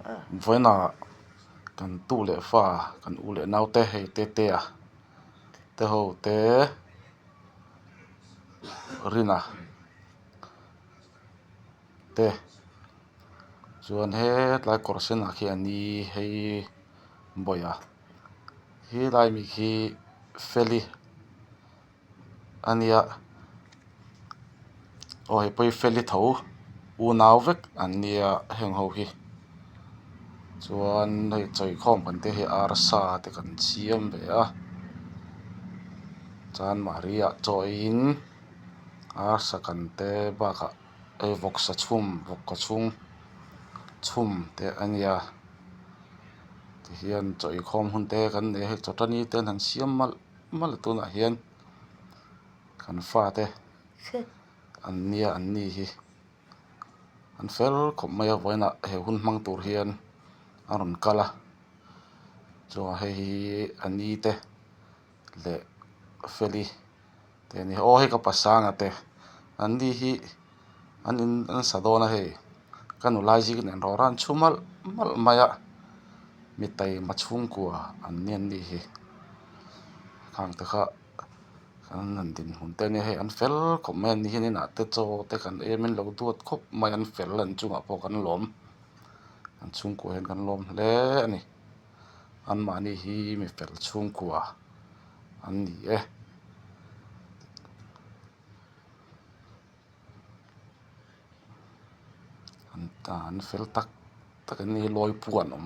Vawiinah kan tu leh fa kan u leh nau te hei Tetea te ho te Rina te chuan hetlai kawr senah khian ni hei bawih a helai mi khi feli a nia aw hei pawh hi feli tho unau vek an nia heng ho hi chuan hei chawikhawm kan tih hi arsa te kan siam ve a chuan mahni ah chaw eiin arsa kan te bakah hei vawksa chhum vawk kaw chhung chhum te a nia tihian chaw eikhawm hun te kan nei a hei chawtani te an han siam malh malh a tunah hian kan fate an nia an ni hi an fel khawp mai a vawiinah he hun hmang tur hian a rawn kal a chuan hei hi a ni te leh feli te a ni aw hei ka pasanga te an ni hi an in an sa dawn a hei ka nula zing nen rawra an chhu malh malh mai a mi taima chhungkua an ni an nih hi khang te kha an han dinhmun te ania hei an fel khawp mai a ni hian inah te chaw te kan ei a min lo duat khawp mai an fel an chungah pawh kan lawm an chhungkua hian kan lawm hle a ni anmahni hi mi fel chhungkua an ni e. An fel tak tak an ni hi lawi pû an awm.